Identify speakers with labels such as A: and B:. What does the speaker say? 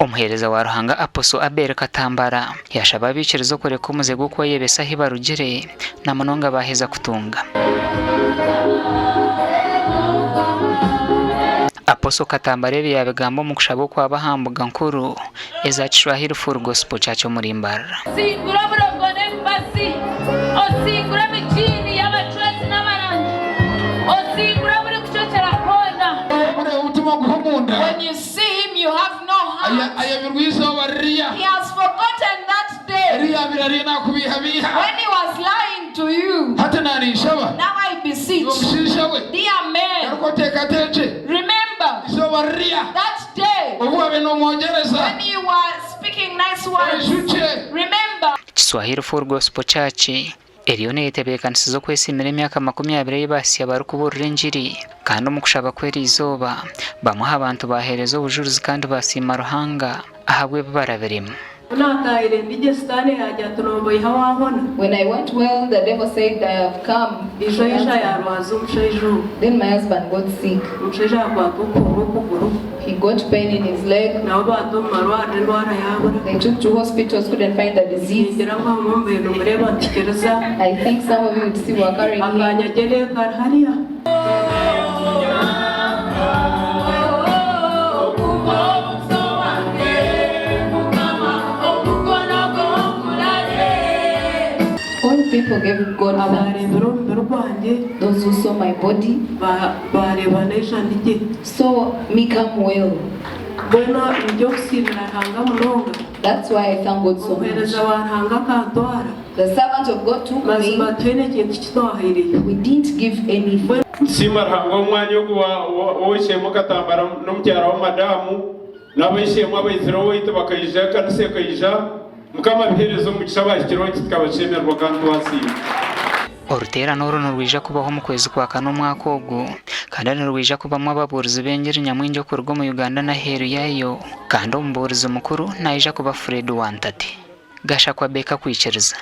A: Omuheereza wa Ruhanga Apostle Abel Katambara yaashaba abaikiriza okureka omuze gw'okweyebesa ahi barugire na munonga baaheza kutunga. Apostle Katambara ebi yaabigamba omu kushaba okwaba aha mbuga nkuru eza Kishwahili Full Gospel Church omuri Mbarara.
B: Osingure oburogo n'emibazi, osingure emijiini y'abacwezi n'abarangi, osingure buri kucwekyera kwona.
C: When you see him you have no heart.
D: Ayebirwe eizooba ririya.
C: He has forgotten that day.
D: Eri yaabaire ariyo naakubeihabeiha.
C: When he was lying to you.
D: Hati naaninshaba.
C: Now I beseech.
D: Iwe mushaija we.
C: Dear man.
D: Garuka oteekateekye.
C: Remember.
D: Eizooba ririya.
C: That day.
D: Obu waabaire noomwongyereza.
C: When you were speaking nice words.
D: Oijukye.
C: Remember.
A: Kiswahili Full Gospel Church eriyo neyetebeekanisiza okwesiimira emyaka 20 ei baasya barikubuurira engiri kandi omu kushaba kw'eriizooba bamwe aha bantu baaheereza obujurizi kandi baasiima Ruhanga ahabw'ebi barabiremu.
E: Ku naataahire ndi gye, Sitaane yaagira ati, Noomboiha waahona.
F: When I went well, the devil said, I have come.
E: Omushaija yaarwaza omushaija ogwo.
F: Then my husband got sick.
E: Omushaija yaakwatwa okuhurura okuguru.
F: He got pain in his leg.
E: Nabo baata omu marwariro endwara yaabura.
F: They took to hospitals couldn't find the disease.
E: Ningira ngu abamwe mubaire nimureeba nitukiriza.
F: I think some of you would see we were carrying him.
E: Akaanya gye kari hariya.
F: All people gave God thanks.
E: Abaareebire omubiri gwangye.
F: Those who saw my body.
E: Baareeba naija ndi gye.
F: Saw me come well.
E: Mbwenu ndi okusiimira Ruhanga munonga.
F: That's why I thank God so much.
E: Omuheereza wa Ruhanga akantwara.
F: The servant of God took me.
E: Mazima twine ekintu ki twahaireyo.
F: We didn't give anything.
G: Nitusiima Ruhanga omwanya ogu ow'eishe-emwe Katambara n'omukyara we madamu n'ab'eishe-emwe abaizire owaitu bakaija, ekanisa ekaija. Mukama abiheereze omugisha abaahikireho eki tukabashemererwa kandi twasiima.
A: Oruteerane oru nirwija kubaho omu kwezi kwa kana omwaka ogu kandi nirwija kubamu ababuurizi b'engiri nyamwingi okuruga omu Uganda n'aheeru yaayo kandi omubuurizi mukuru naija kuba Fred Wantate. Gashakwa Baker kwikiriza.